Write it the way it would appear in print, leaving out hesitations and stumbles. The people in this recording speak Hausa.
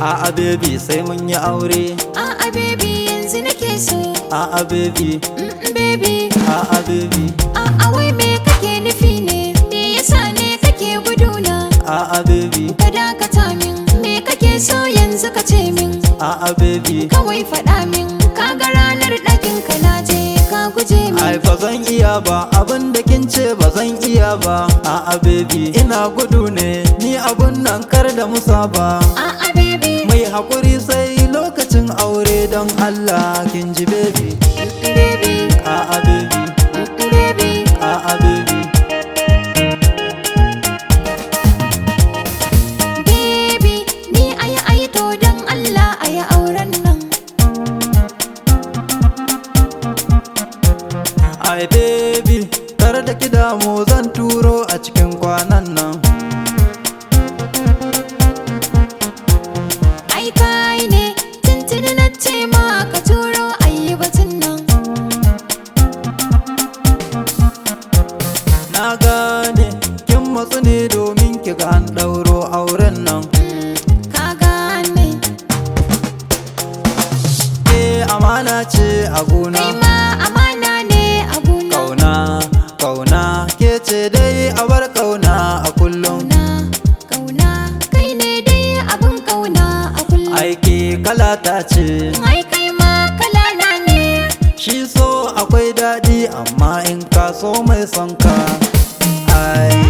A'a baby, sai mun yi aure. A'a baby, yanzu nake so. A'a baby. Baby. A'a baby. A'a, wai me kake nufi ne? Me yasa ne kake guduna? A'a baby. Ka dakata min, me kake so yanzu ka ce min? A'a baby. Kawai faɗa min, ka ga ranar ɗakin ka na je ka guje min. Ai ba zan iya ba, abin da kin ce ba zan iya ba. A'a baby, ina gudu ne ni, abun nan kar da musa ba. A'a baby. Mai hakuri sai lokacin aure, don Allah kin ji baby. Baby. A'a baby. Baby. A'a baby. Baby, ni ayi ayi to don Allah ayi auren nan. Ai baby, kar da ki damu, zan turo a cikin kwanan nan. Ai kai ne, tuntuni na ce ma ka turo ayi batun nan. Na gane kin matsu ne domin ki ga an ɗauro auren nan. Ka gane. Eh, amana ce a gona. Kai ma amana ne a gona. Kauna, kauna, ke ce dai abar kauna a kullum. Kauna, kauna, kai ne dai abun kauna a kullum. Aiki kalata ce. Ai kai ma kalana ne. Shi so akwai daɗi, amma in ka so mai son ka. Ai.